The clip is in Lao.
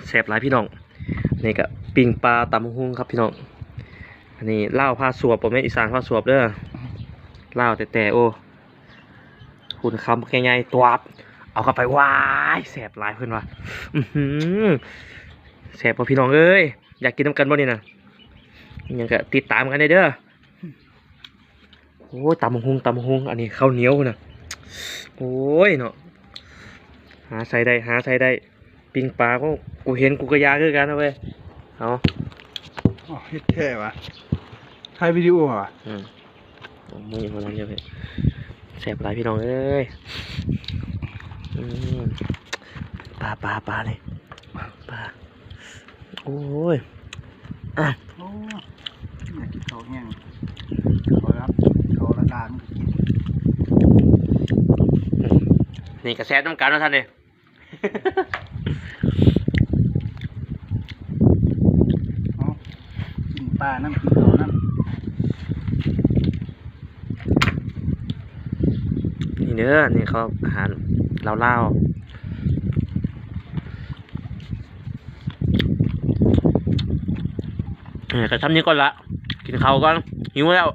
ແຊບຫຼາຍພີ່ນ້ອງ ນີ້ກະປີ້ງປາຕຳບັກຫຸ່ງຄັບພີ່ນ້ອງ. ອັນນີ້ລາວພາສວບ ບໍ່ແມ່ນອີສານພາສວບເດີ ລາວແທ້ໆ. ໂອ້ ຫຸ່ນຄຳບັກໃຫຍ່ໆ ຕວບ ເອົາເຂົ້າໄປ ວ້າຍ ແຊບຫຼາຍເພິ່ນວ່າ. ອືຫື ແຊບບໍ່ພີ່ນ້ອງເອີຍ ຢາກກິນນຳກັນບໍ່ນີ້ນະ? ຫຍັງກະຕິດຕາມກັນແດ່ເດີ. ໂອ້ຍ ຕຳບັກຫຸ່ງ ຕຳບັກຫຸ່ງ ອັນນີ້ເຂົ້າໜຽວພຸ້ນນະ. ໂອ້ຍເນາະ ຫາໃສ່ໄດ້ ຫາໃສ່ໄດ້. ປີ້ງປາ ໂອ້ ກູເຫັນກູກະຢາກຄືກັນເວີຍ. ເອົາ ອໍ ເຮັດແທ້ຫວາ ຖ່າຍວິດີໂອຫວາ. ອືມ ໂອ້ຍ ແຊບຫຼາຍພີ່ນ້ອງເອີຍ. ອືມ ປາ ປາ ປານີ້ ປາ ໂອ້ຍ ອະ ໂອ້ ຢາກກິນເຂົ້າແຮງ ເຂົ້າລະ ເຂົ້າລະລານກໍກິນ. ນີ້ກະແຊບນຳກັນວ່າຊັ້ນເດ້. ເອົາ ກິນປານຳ ກິນເຂົ້ານຳ. ນີ້ເດີ ນີ້ເຂົ້າອາຫານລາວໆ. ເອີ ກະຊ່ຳນີ້ກ່ອນລະ ກິນເຂົ້າກ່ອນ ຫິວແລ້ວ.